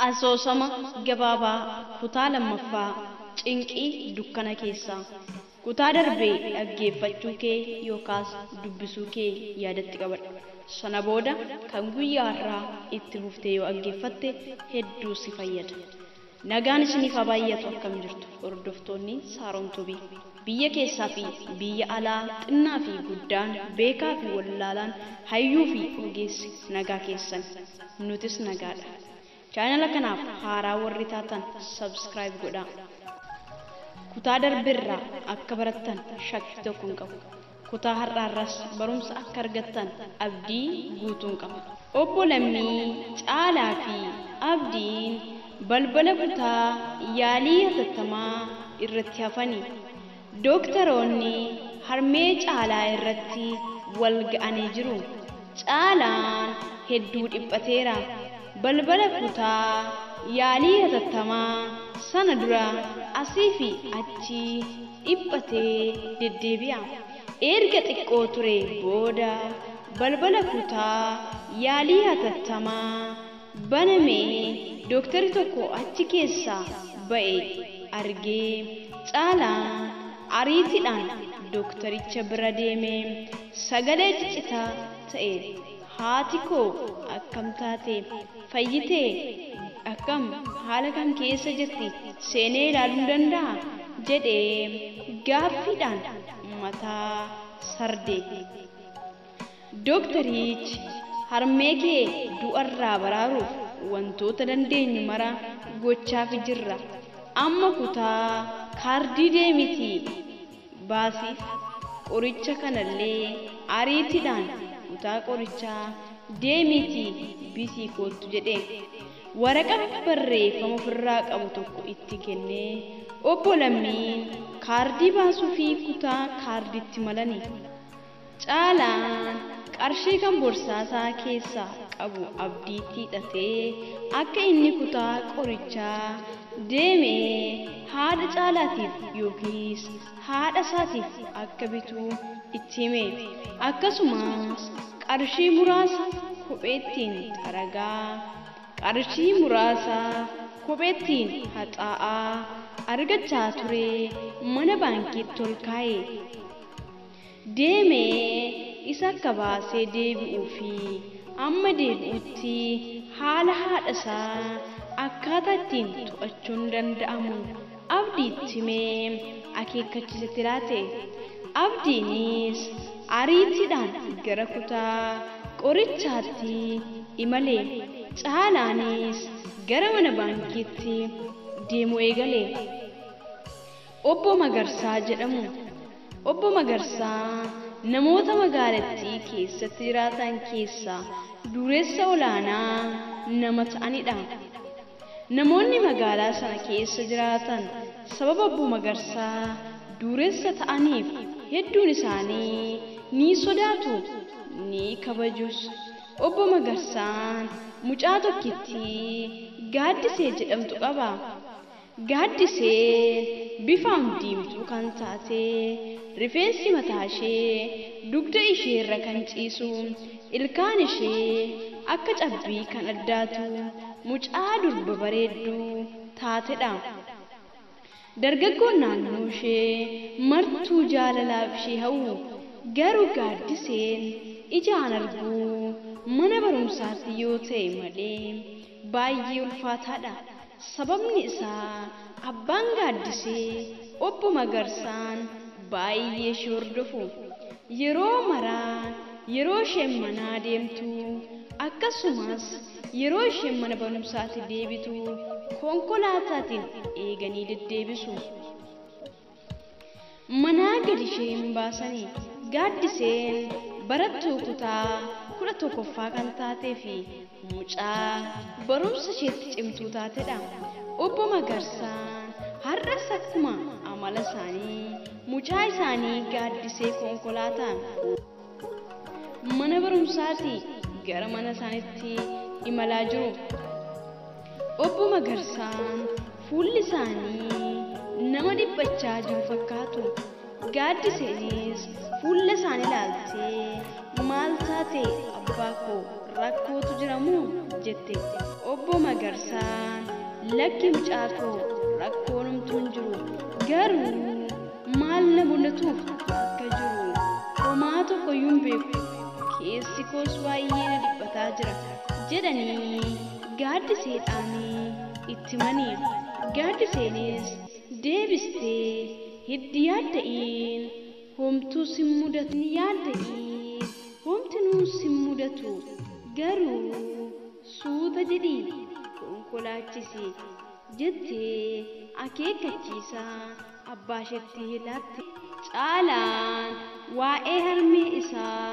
Asoosama gabaabaa kutaa lammaffaa Cinqii dukkana keessaa. Kutaa darbee dhaggeeffachuu kee yookaas dubbisuu kee yaadatti qabadhu. Sana booda kan guyyaa har'aa itti fuftee yoo dhaggeeffatte hedduu si fayyada. Nagaan isiniif haa baay'atu. Akkam jirtu hordoftoonni Saaroon Tubii? Biyya keessaa fi biyya alaa, xinnaa fi guddaan, beekaa fi wallaalaan, hayyuu fi ogeessi nagaa keessan. Nutis nagaadha. Chaanala kanaaf haaraa warri taatan subscribe godhaa. Kutaa darbeerraa akka barattan shakkii tokko hin qabu. Kutaa har'aarraas barumsa akka argattan abdii guutuun qaba. Obbo Lammii, Caalaa fi Abdiin balbala kutaa yaalii hatattamaa irratti hafani. Dooktaroonni harmee Caalaa irratti wal ga'anii jiru. Caalaan hedduu dhiphateera. Balbala kutaa yaalii hatattamaa sana dura asii fi achi dhiphatee deddeebi'a. Erga xiqqoo ture booda balbala kutaa yaalii hatattamaa banamee dooktarri tokko achi keessaa ba'e argee Caalaan ariitiidhaan dooktaricha bira deemee sagalee ciccitaa ta'e, "Haati koo akkam taate? Fayyitee? Akkam haala kam keessa jirti? Seenee ilaaluu danda'a?" jedhee gaaffiidhaan mataa sarde. Dooktarichi, "Harmee kee du'arraa baraaruuf wantoota dandeenyu mara gochaafi jirra. Amma kutaa kaardii deemitii baasiif. Qoricha kanallee ariitiidhaan kutaa qorichaa deemiitii bitii koottu" jedhe. Waraqaa barreeffama ofirraa qabu tokko itti kennee Obbo Lammiin kaardii baasuu fi kutaa kaardiitti malani. Caalaan qarshii kan borsaasaa keessaa qabu Abdiitti hidhatee akka inni kutaa qorichaa deemee haadha Caalaatiif yookiis haadha isaatiif akka bitu itti hime. Akkasumas qarshii muraasa kopheettiin xaragaa, qarshii muraasa kopheettiin haxaa'aa argachaa ture mana baankiitti ol kaa'e. Deemee isa akka baasee deebi'uu fi amma deebi'utti haala haadha isaa akkaataa ittiin to'achuun danda'amu Abdiitti himee akeekkachiisetti laate. Abdiinis ariitiidhaan gara kutaa qorichaatti imale. Caalaanis gara mana baankiitti deemuu eegale. Obbo Magarsaa jedhamu. Obbo Magarsaa namoota magaalattii keessatti jiraatan keessaa dureessa olaanaa nama ta'anidha. Namoonni magaalaa sana keessa jiraatan sababa Obbo Magarsaa dureessa ta'aniif hedduun isaanii ni sodaatu, ni kabajus. Obbo Magarsaan mucaa tokkittii Gaaddisee jedhamtu qaba. Gaaddiseen bifaan diimtuu kan taate, rifeensi mataa ishee dugda ishee irra kan ciisu, ilkaan ishee akka cabbii kan addaatu mucaa durba bareedduu taatedha. Dargaggoon naannoo ishee martuu jaalalaaf ishee hawwu. Garuu Gaaddiseen ijaan arguu mana barumsaatti yoo ta'e malee baay'ee ulfaataadha. Sababni isaa abbaan Gaaddisee Obbo Magarsaan baay'ee ishee hordofu. Yeroo maraa yeroo isheen manaa deemtu, akkasumas yeroo isheen mana barumsaatti deebitu konkolaataatiin eeganii deddeebisu. Manaa gadi ishee hin baasani. Gaaddiseen barattuu kutaa 11ffaa kan taatee fi mucaa barumsa isheetti cimtuu taatedha. Obbo Magarsaan har'as akkuma amala isaanii mucaa isaanii Gaaddisee konkolaataan mana barumsaatii gara mana isaaniitti imalaa jiru. Obbo Magarsaan fuulli isaanii nama dhiphachaa jiru fakkaatu. Gaaddiseenis fuula isaanii ilaaltee, "Maal taate abbaa koo, rakkootu jira moo?" jette. Obbo Magarsaan lakki mucaa koo rakkoon homtuu hin jiru garuu maal na mul'atuuf akka jiru homaa tokkoyyuu hin beeku keessi koos baay'ee na dhiphataa jira jedhanii gaaddiseedhaan itti himanii. Gaaddiseenis deebistee hiddi yaadda'iin homtuu sin mudatu yaadda'iin homtinuu sin mudatu garuu suuta jedhii konkolaachisi jettee akeekkachiisa abbaa isheetti laatte. Caalaan waa'ee harmee isaa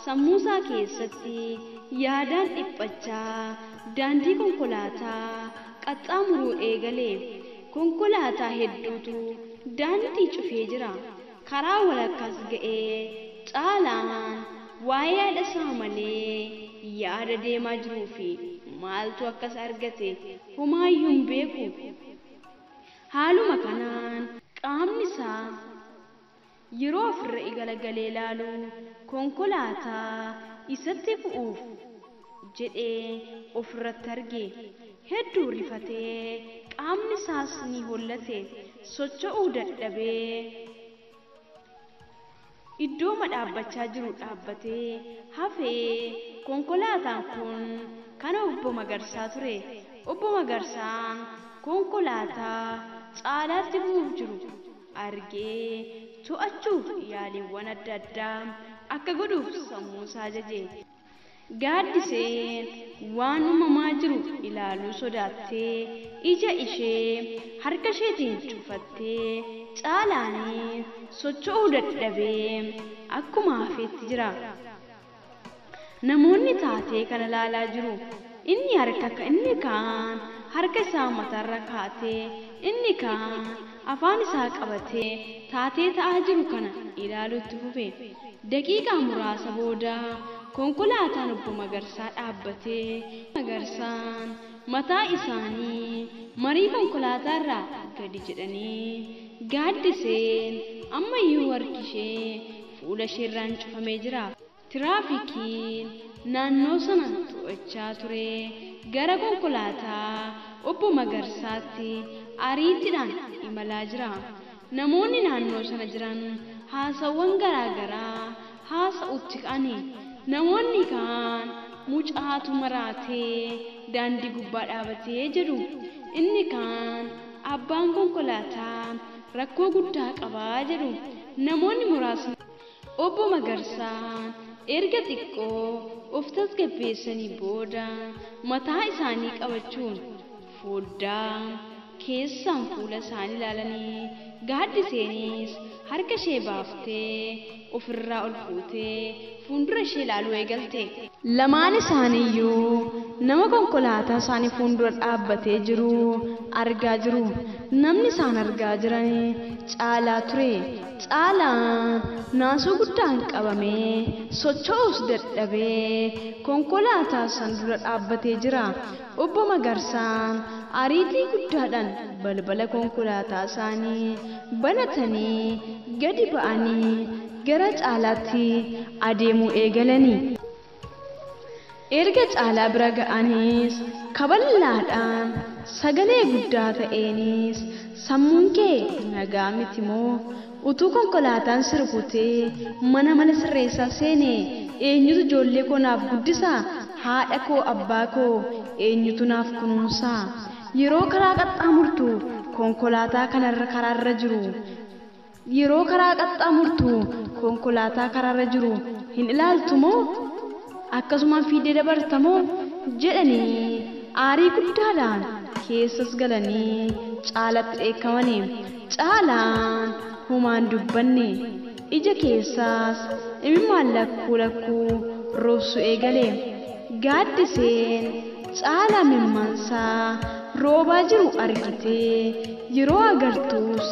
sammuu isaa keessatti yaadaan dhiphachaa daandii konkolaataa qaxxaamuruu eegale. Konkolaataa hedduutu daandii cufee jira. Karaa walakkaas ga'ee Caalaan waa'ee haadha isaa malee yaada deemaa jiruu fi maaltu akkas argate homaayyuu hin beeku. Haaluma kanaan qaamni isaa yeroo ofirra galagalee ilaalu konkolaataa isatti bu'uuf jedhee ofirratti arge. Hedduu rifatee qaamni isaas ni hollate. Socho'uu dadhabee iddooma dhaabbachaa jiru dhaabbatee hafee. Konkolaataan kun kan Obbo Magarsaa ture. Obbo Magarsaan konkolaataa Caalaatti bu'uuf jiru argee to'achuuf yaaliiwwan adda addaa akka godhuuf sammuu isaa ajaje. Gaaddiseen waan uumamaa jiru ilaaluu sodaattee ija ishee harka isheetiin cufattee Caalaanis socho'uu dadhabee akkuma hafeetti jira. Namoonni taatee kana ilaalaa jiru. Inni kaan harka isaa mataarra kaatee inni kaan afaan isaa qabatee taatee ta'aa jiru kana ilaaluutti fufe. Daqiiqaa muraasa booda konkolaataan Obbo Magarsaa dhaabbatee Magarsaan mataa isaanii marii konkolaataarraa gadi jedhanii gaaddiseen ammayyuu harki ishee fuula isheerraan cufamee jira. Tiraafikiin naannoo sana to'achaa ture gara konkolaataa Obbo Magarsaatti ariitiidhaan imalaa jira. Namoonni naannoo sana jiran haasawwan garaagaraa haasa'utti ka'ani. Namoonni kaan mucaatu maraatee daandii gubbaa dhaabatee jedhu. Inni kaan abbaan konkolaataa rakkoo guddaa qabaa jedhu. Namoonni muraasni Obbo Magarsaan erga xiqqoo of tasgabbeessanii booda mataa isaanii qabachuun foddaa keessaan fuula isaanii ilaalanii gaaddiseenis harka ishee baaftee ofirraa ol fuutee fuuldura ishee ilaaluu eegalte. Lamaan isaaniiyyuu nama konkolaataa isaanii fuuldura dhaabbatee jiru argaa jiru. Namni isaan argaa jiran Caalaa ture. Caalaan naasuu guddaan qabamee socho'uus dadhabee konkolaataa san dura dhaabbatee jira. Obbo Magarsaan ariitii guddaadhaan balbala konkolaataa isaanii banatanii gadi ba'anii gara Caalaatti adeemuu eegalanii. Erga Caalaa bira ga'aniis kaballaadhaan sagalee guddaa ta'eenis sammuun kee nagaa miti moo utuu konkolaataan si rukutee mana sirreessaa seene eenyutu ijoollee koo naaf guddisaa? Haadha koo abbaa koo eenyutu naaf kunuunsaa? Yeroo karaa qaxxaamurtu konkolaataa kanarra karaarra jiru yeroo karaa qaxxaamurtu konkolaataa karaarra jiru hin ilaaltu moo akkasumaan fiidee dabarta moo jedhanii aarii guddaadhaan keessas galanii Caalatti dheekkamanii. Caalaan homaan dubbanne ija keessaas imimmaan lakkuu lakkuu roobsu eegale. Gaaddiseen Caalaa mimmaansaa roobaa jiru argitee yeroo agartuus